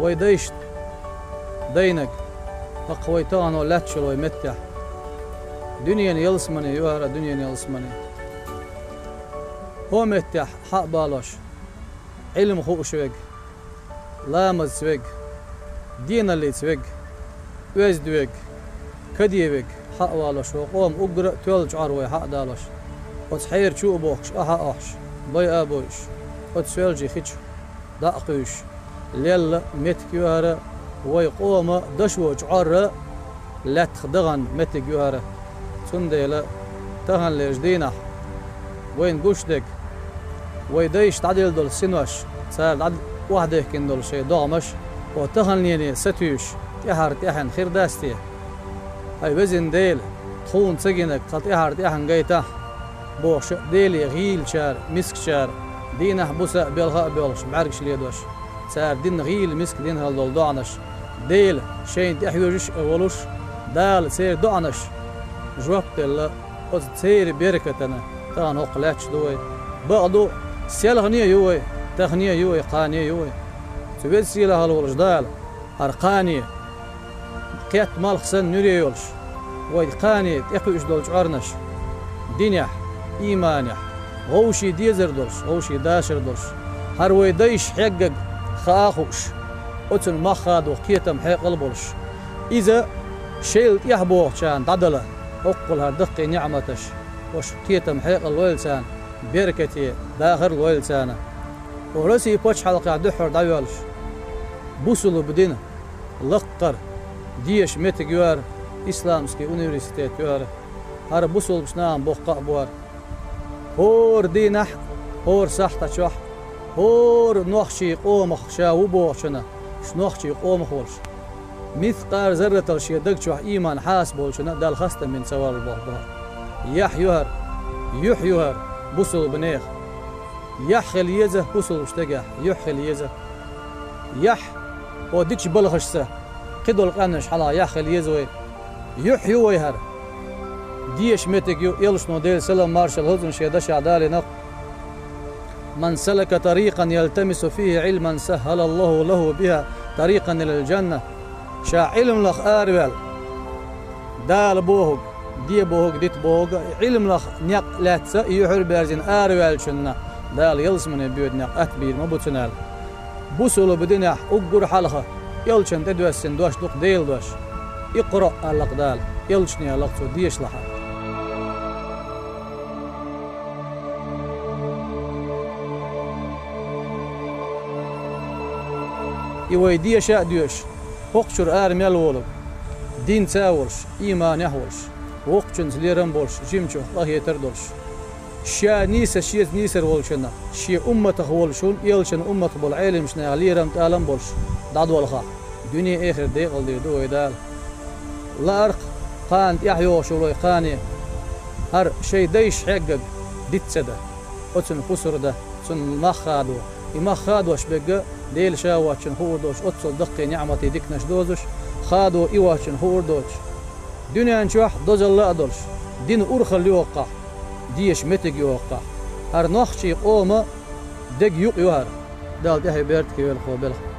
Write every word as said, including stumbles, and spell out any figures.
Вай дайшта дайнарг, хӀокху вай тахана лаьтташ йолу вай меттехь. Дуьненан ялсамане ю хӀара, дуьненан ялсамане. ХӀокху меттехь хьа а балош, Ӏилма хууш верг, ламазца верг, деналлица верг, оьзда верг, каде верг, хьа а валош, вай къоман уггар а тоьлла чӀор вай хьа а далош, оцу хьеран чу а бохкуш, ахьа а охьуш, байа а бойуш, оцу соьлжийн хи чу дӀа а кхуьйсуш, лелла меттиг ю хӀара, вай къоман дашо чӀор лаьттах дахана меттиг ю хӀара. Цундела таханлерчу дийнахь вайна гуш дерг, вай дайша дӀаделла долу синош, цара дӀа охьадехкина долу шайн догӀмаш, хӀокху таханлене сатуьйсуш, тӀаьхьара тӀаьхьенна хир дац те? ХӀай везан Дела, тхуна ца гинарг тхан тӀаьхьара тӀаьхьенна гайтахь, бохуш а Деле гӀийлачара, мискачара, дийнахь-буса а, белха а боьлхуш, бӀаьргаш ледош, цара дина гӀийла миска дина хилла долу доӀанаш, Дела шайна тӀехьоьжуш а волуш, Дала церан доӀанаш жоп делла, оцу церан беркатана тахана хӀокху лаьтташ ду вай. Бакъду, селхане а ю вай, тахане а ю вай, кхане а ю вай. Цу веза сийлахь волуш Дала, хӀара кхане, кхетта малх санна нуьре йолуш, вай кхане тӀекхуьуш долу чӀорнаш, динехь, ийманехь, вовшийн дезар долуш, вовшийн дашар долуш, хӀара вай дайша хьегнарг хаа а хууш, оцунна мах хадо кхетам, хьекъал а болуш, иза шайла тӀехь бохучарна дӀадала, хӀоккхул хӀара даккхий ниӀматаш, ош кхетам, хьекъал лойла царна, беркате, дахар а лойла царна. Оха Россин пачхьалкхехь дуьххьара дӀайоьллуш, бусулба дина лаккхара деша меттиг ю хӀара, исламский университет ю хӀара, хӀара бусулбачу нахана боккха а бу хӀара. ХӀора дийнахь, хӀора сахьтехь, хӀора нохчийн къомах ша ву бохучунна, шу нохчийн къомах волуш, мискъала зарратал шен даг чохь ийман хьаса болчунна Далла хастам бина ца валла боху боху. Яхь ю хӀара, юьхь ю хӀара бусулбанех. Яхь хила еза бусулбачу стагехь, юьхь хила еза. Яхь, хӀокху дикачу балхашца, кхидолу къаьмнаш хьалха яхь хила еза вай. Юьхь ю вай хӀара. Деша меттиг ю, элчано, Делан салам-маршалла хуьлда цунна, шен дашехь далийна: «Ман салака тарикъан ялтамису фихи Ӏилман саххалаллаху лаху биха тарикъан илал джанна». Ша Ӏилманах араваьлла, Дала бохург, де бохург, дита бохург, Ӏилманах некъ лаьцна и юьхьар берзина араваьллачунна Дала ялсамане боьду некъ атта бийр ма бу цунна аьлла. Бусулба динехь уггар хьалха элчанна тӀедоьссина дош ду-кх Делан дош. «Икъраъ», аьлла-кх Дала, элчане аьлла-кх цо, дешалахь. И вай деша а доьшуш, хӀокху чуьра ара мел волург, динца а волуш, ийманехь а волуш, воккхачуьнца лерам а болуш, жимачух къахетар а долуш, ша нийса шеца нийсар волчунна, шен умматах волуш, хӀунда элчанан умматах болу Ӏеламчу нехан лерам, тӀалам а болуш дӀадолхахь, дуьне-эхарт декъалдийр ду вай Дала. Лаарх, кхана тӀаьхьа йогӀуш йолу вай кхане, хӀара шайн дайша хьегнарг диц ца дан, оцунна хӀусар дан, цунна мах хадо. И мах хадош берг Дела ша воцчунна хуур доцуш, оццул даккхий ниӀматийн диканаш дозуш, хадо и воцчунна хуур доцуш. Дуьнен чохь дозалла а долуш, динан урхалла ю хӀокхахь, деша меттиг ю хӀокхахь. ХӀара нохчийн къоман деган юкъ ю хӀара. Далла тӀаьхье беркате велла хӀокху белхан.